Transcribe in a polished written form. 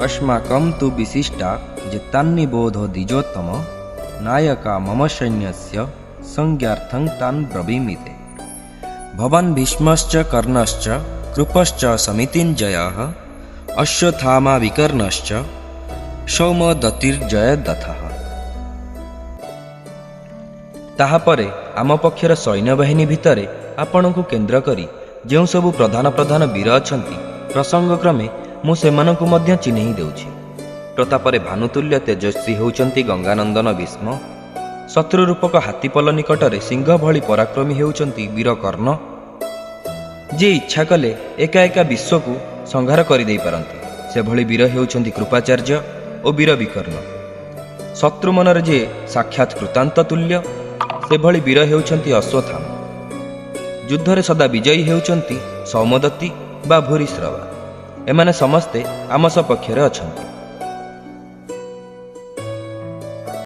ଅସ୍ମାକଂ ତୁ ବିଶିଷ୍ଟା ଯେତାନ୍ନିବୋଧ ଦ୍ୱିଜୋତ୍ତମ ନାୟକା ମମ ସୈନ୍ୟସ୍ୟ ସଂଜ୍ଞାର୍ଥଂ ତାନ୍ ବ୍ରବୀମି ତେ। ଭବାନ୍ ଭୀଷ୍ମଶ୍ଚ କର୍ଣ୍ଣଶ୍ଚ କୃପଶ୍ଚ ସମିତିଞ୍ଜୟଃ ଅଶ୍ୱତ୍ଥାମା ବିକର୍ଣ୍ଣଶ୍ଚ ସୌମଦତ୍ତିର୍ଜୟଦଥଃ। ତାହାପରେ ଆମ ପକ୍ଷର ସୈନ୍ୟବାହିନୀ ଭିତରେ ଆପଣଙ୍କୁ କେନ୍ଦ୍ର କରି ଯେଉଁ ସବୁ ପ୍ରଧାନ ପ୍ରଧାନ ବୀର ଅଛନ୍ତି, ପ୍ରସଙ୍ଗକ୍ରମେ ମୁଁ ସେମାନଙ୍କୁ ମଧ୍ୟ ଚିହ୍ନେଇ ଦେଉଛି। ପ୍ରତାପରେ ଭାନୁତୁଲ୍ୟ ତେଜସ୍ୱୀ ହେଉଛନ୍ତି ଗଙ୍ଗାନନ୍ଦନ ଭୀଷ୍ମ। ଶତ୍ରୁ ରୂପକ ହାତୀପଲ ନିକଟରେ ସିଂହ ଭଳି ପରାକ୍ରମୀ ହେଉଛନ୍ତି ବୀର କର୍ଣ୍ଣ, ଯିଏ ଇଚ୍ଛା କଲେ ଏକା ଏକା ବିଶ୍ୱକୁ ସଂହାର କରିଦେଇପାରନ୍ତି, ସେଭଳି ବୀର ହେଉଛନ୍ତି କୃପାଚାର୍ଯ୍ୟ ଓ ବୀର ବିକର୍ଣ୍ଣ। ଶତ୍ରୁ ମନରେ ଯିଏ ସାକ୍ଷାତ କୃତାନ୍ତ ତୁଲ୍ୟ, ସେଭଳି ବୀର ହେଉଛନ୍ତି ଅଶ୍ୱତ୍ଥାମା। ଯୁଦ୍ଧରେ ସଦା ବିଜୟୀ ହେଉଛନ୍ତି ସୌମଦତ୍ତି ବା ଭୂରିଶ୍ରବା। ଏମାନେ ସମସ୍ତେ ଆମ ସପକ୍ଷରେ ଅଛନ୍ତି।